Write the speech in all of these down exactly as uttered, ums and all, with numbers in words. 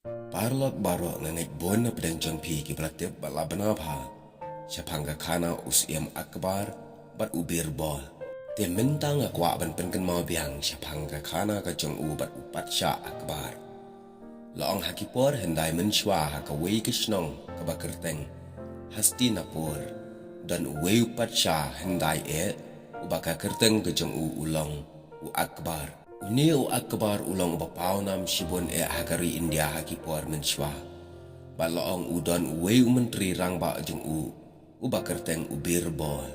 Paralok baroh, nga ngeit bun na pdeng jong phi kiba la tip bad la bna bha shaphang ka khana u Syiem Akbar bad u Birbal. Te mynta nga kwah ban pynkynmaw biang shaphang ka khana ka jong u bad u Patsha Akbar. La ong ha ki por hyndai mynshuwa ha kawei ka shnong kaba kyrteng Hastinapur, don uwei u patsha hyndai eh, uba ka kyrteng ka jong u u long u Akbar. Une u Akbar u long uba pawnam shibun eh ha ka ri India ha ki por mynshuwa. Bad la ong u don uwei u myntri rangbah jong u, uba kyrteng u Birbal.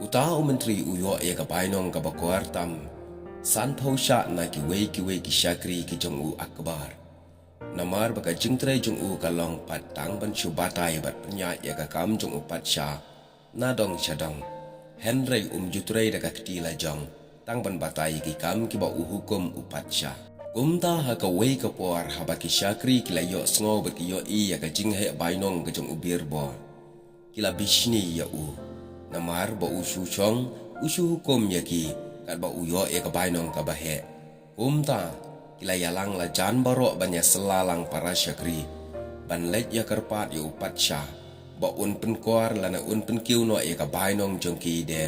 Uta u myntri u ïoh ïa ka bainong kaba kwah tam sanphew shah na kiwei kiwei ki shakri ki jong u Akbar. Namar ba ka jingtrei jong u ka long pat tang ban shu batai bad pynïaid ïa ka kam jong u patsha na dong sha dong. Hynrei um ju trei da ka kti lajong tang ban batai ïa ki kam kiba u hukum u patsha. Kumta ha kawei ka por haba ki shakri ki la ïohsngew bad ki ïohi ïa ka jingheh bainong ka jong u Birbal, ki la bishni ïa u. Namar ba u shu shong, u shu hukum ïa ki katba u ïoh ïa ka bainong kaba heh. Kumta ki la ïalang lajan baroh ban ïasylla lang para shakri ban leit ïakyrpad ïa u patsha ba un pynkor lane un pynkiew noh ïa ka bainong jong ki de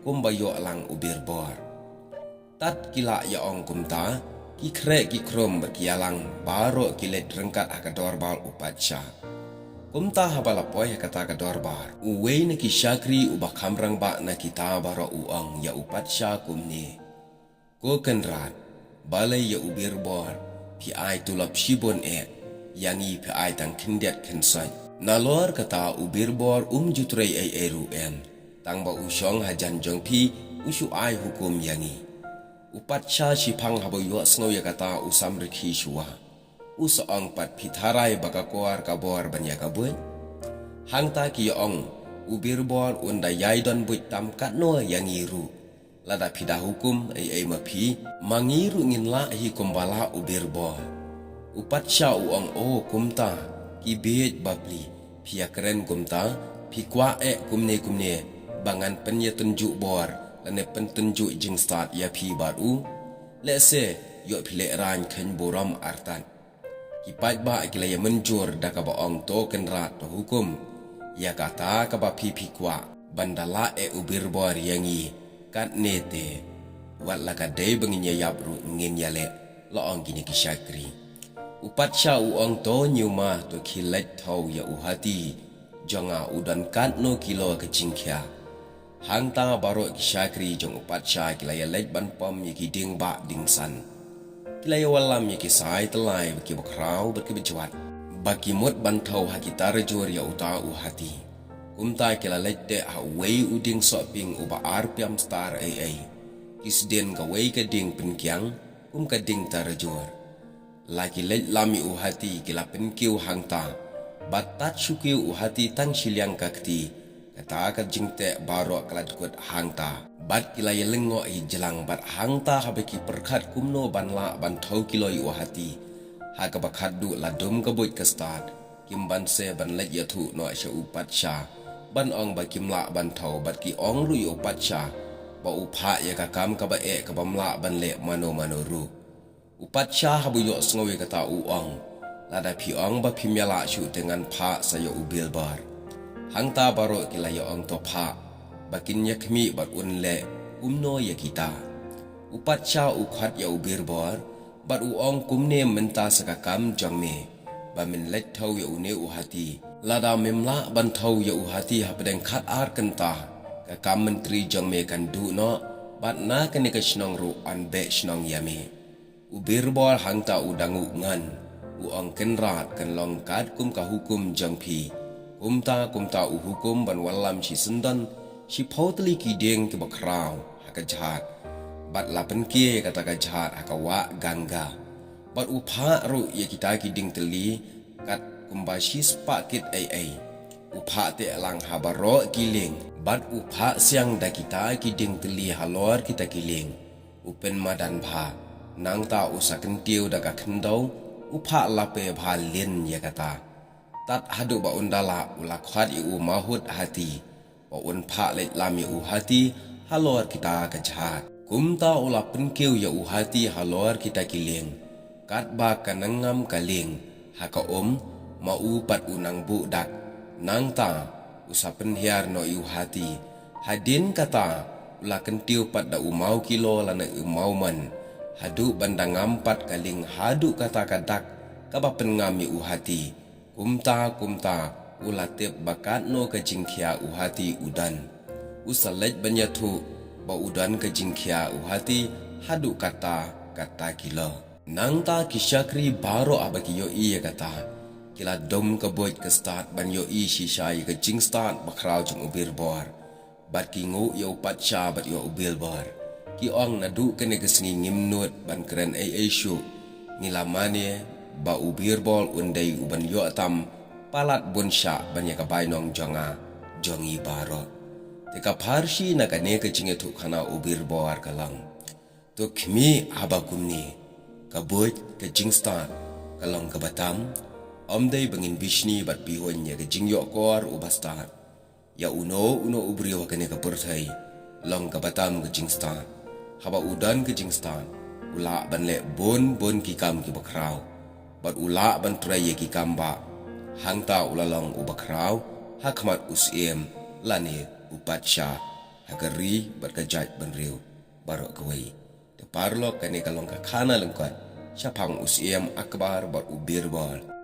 kumba ïoh lang u Birbal. Tad ki la ïa ong kumta, ki khreh ki khrum bad ki ïalang baroh ki leit ryngkat ha ka dorbar u patsha. Kumta haba la poi ha kata ka dorbar, uwei na ki shakri uba kham rangbah na kita baroh u ong ïa u patsha kumne: Ko Kynrad, balei ïa u Birbal phi ai tulop shibun eh, ïa ngi phi ai tang khyndiat khynsoit? Nalor kata u Birbal um ju trei ei ei ruh em, tang ba u shong hajan jong phi u shu ai hukum ïa ngi. U patsha shiphang haba u ïohsngew ïa kata u samrkhie shuwa. U sa ong pat: Phi tharai ba ka kwar ka bor ban ïa ka buit? Hangta ki ïa ong, u Birbal un da ïai don buit tam katno ïa ngi ruh. Lada phi da hukum ei ei ma phi, ma ngi ruh ngin lah hi kumba lah u Birbal. U patsha u ong: O kumta, ki bieit bapli, phi ïa kren kumta, phi kwah eh kumne kumne ba ngan pynïatynjuh bor lane pyntynjuh jingstad ïa phi bad u? Lehse ïoh phi lehraiñ kheiñ burom artat. Ki paidbah ki la ïa mynjur da kaba ong: To Kynrad, to hukum ïa kata kaba phi phi kwah, ban da lah eh u Birbal ïa ngi katne te, wat la ka dei ba ngin ïa ïap ruh ngin ïa leh. La ong kine ki shakri. U patsha u ong: To ñiew ma, to khie leit thew ïa u hati jong nga, u don katno kilo ka jingkhia. Hangta baroh ki shakri jong u patsha ki la ïa leit ban pom ïa ki dieng bah dieng san. Ki la ïa wallam ïa ki sai tyllai bad ki bakhraw bad ki bajwat, ba ki mut ban thew ha ki tarajur ïa uta u hati. Kumta ki la leit teh ha uwei u dieng sohpieng uba ar piam star ei ei. Ki sdien kawei ka dieng pynkiang kum ka dieng tarajur. La ki leit lam ïa u hati, ki la pynkiew hangta. Bad tad shu kiew u hati tang shiliang ka kti, kata ka jingteh baroh ka la dkut hangta. Bad ki la ïa lyngngoh hi jlang, bad hangta haba ki pyrkhat kumno ban lah ban thew kilo ïa u hati, ha kaba khatduh la dum ka buit ka stad. Kim banse ban leit ïathuh noh sha u patsha ban ong ba kim lah ban thew, bad ki ong ruh ïa u patsha ba u phah ïa ka kam kaba eh kabym lah ban leh mano mano ruh. U patsha haba u ïohsngew ïa kata u ong: Lada phi ong ba phim ïa lah shuh te ngan phah sa ïa u Birbal. Hangta baroh ki la ïa ong: To phah, ba kin ïa khmih bad un leh kumno ïa kita. U patsha u khot ïa u Birbal bad u ong: Kumne mynta sa ka kam jong me, ba men leit thew ïa une u hati. Lada mem lah ban thew ïa u hati hapdeng khat ar kynta, ka kam myntri jong me kan duh noh, bad na kane ka shnong ruh yn beh shnong ïa me. U Birbal hangta u da nguh ngan, u ong: Kynrad, kan long katkum ka hukum jong phi. Kumta kumta u hukum ban wallam shisyndon shiphew tylli ki dieng kiba khraw ha ka jhat, bad la pynkhie kata ka jhat ha ka wah Ganga. Bad u phah ruh ïa kita ki dieng tylli kat kumba shispah kit ei ei. U phah teh lang ha baroh ki lieng, bad u phah siang da kita ki dieng tylli halor kita ki lieng. U pynmadan bha, nangta u sa kyntiew da ka khyndew, u phah lape bha lin ïa kata. Tad haduh ba un da lah, u la khot ïa u mahut hati, ba un phah leit lam ïa u hati halor kita ka jhat. Kumta u la pynkiew ïa u hati halor kita ki lieng, katba ka nangam ka lieng Ha ka um, ma u pat u nang buh dak. Nangta, u sa pynhiar noh ïa u hati. Hadien kata, u la kyntiew pat da u maw kilo lane u maw man. Haduh ban da ngam pat ka lieng haduh kata ka dak, kaba pynngam ïa u hati. Kumta, kumta, u la tip ba katno ka jingkhia u hati u don. U sa leit ban ïathuh, ba u don ka jingkhia u hati, haduh kata, kata kilo. Nangta ki shakri baroh haba ki ïohi ïa kata. Ki la dum ka buit ka stad ban ïohi shisha ïa ka jingstad bakhraw jong u Birbor. Bad ki nguh ïa u Patsha bad ïa u Birbor. Ki ong naduh kane ka sngi ngim nud ban kren ei ei shuh. Ngi la mane ba u Birbor un dei u ban ïoh tam palat bun shah ban ïa ka bainong jong nga jong ngi baroh. Te ka pharshi na kane ka jingïathuhkhana u Birbor ka long. To khmih haba kumne, ka buit ka jingstad, ka long kaba tam, ym dei ba ngin bishni bad bihun ïa ka jingïoh kor u bastad. Ïa uno uno u briew ha kane ka pyrthei, long kaba tam ka jingstad. Haba u don ka jingstad, u lah ban leh bun bun ki kam kiba khraw. Bad u lah ban trei ïa ki kam ba, hangta u la long uba khraw, ha khmat u Syiem, lane u Patsha, ha ka ri bad ka jaitbynriew baroh kawei. Te paralok kane ka long ka khana lyngkot shaphang u Syiem Akbar bad u Birbor.